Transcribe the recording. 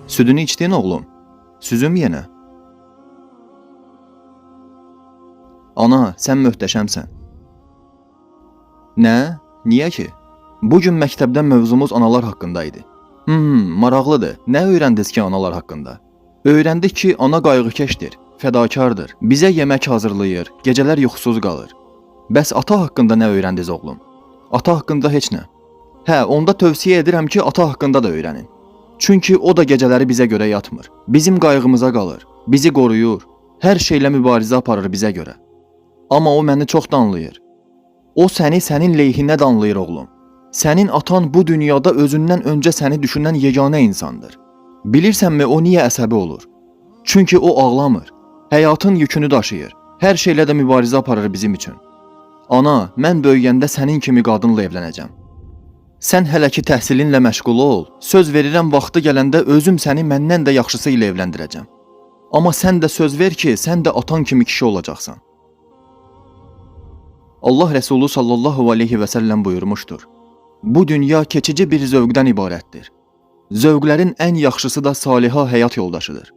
Südünü içdin oğlum? Süzüm yenə. Ana, sən möhtəşəmsən. Nə? Niyə ki? Bu gün məktəbdə mövzumuz analar haqqında idi. Maraqlıdır. Nə öyrəndiniz ki analar haqqında? Öyrəndik ki, ana qayğıkeşdir, fədakardır. Bizə yemək hazırlayır, gecələr yuxusuz qalır. Bəs ata haqqında nə öyrəndiniz oğlum? Ata haqqında heç nə. Hə, onda tövsiyə edirəm ki, ata haqqında da öyrənin. Çünki o da gecələri bizə görə yatmır. Bizim qayğımıza qalır, bizi qoruyur, hər şeylə mübarizə aparır bizə görə. Amma o məni çox danlayır. O səni sənin leyhinə danlayır oğlum. Sənin atan bu dünyada özündən öncə səni düşünən yeganə insandır. Bilirsənmi o niyə əsəbi olur? Çünki o ağlamır. Həyatın yükünü daşıyır. Hər şeylə də mübarizə aparır bizim üçün. Ana, mən böyüyəndə sənin kimi qadınla evlənəcəm. Sən hələ ki təhsilinlə məşğul ol. Söz verirəm vaxtı gələndə özüm səni məndən də yaxşısı ilə evləndirəcəm. Amma sən də söz ver ki, sən də atan kimi kişi olacaqsan. Allah Resulü sallallahu aleyhi və səlləm buyurmuşdur. Bu dünya keçici bir zövqdən ibarətdir. Zövqlərin ən yaxşısı da saliha həyat yoldaşıdır.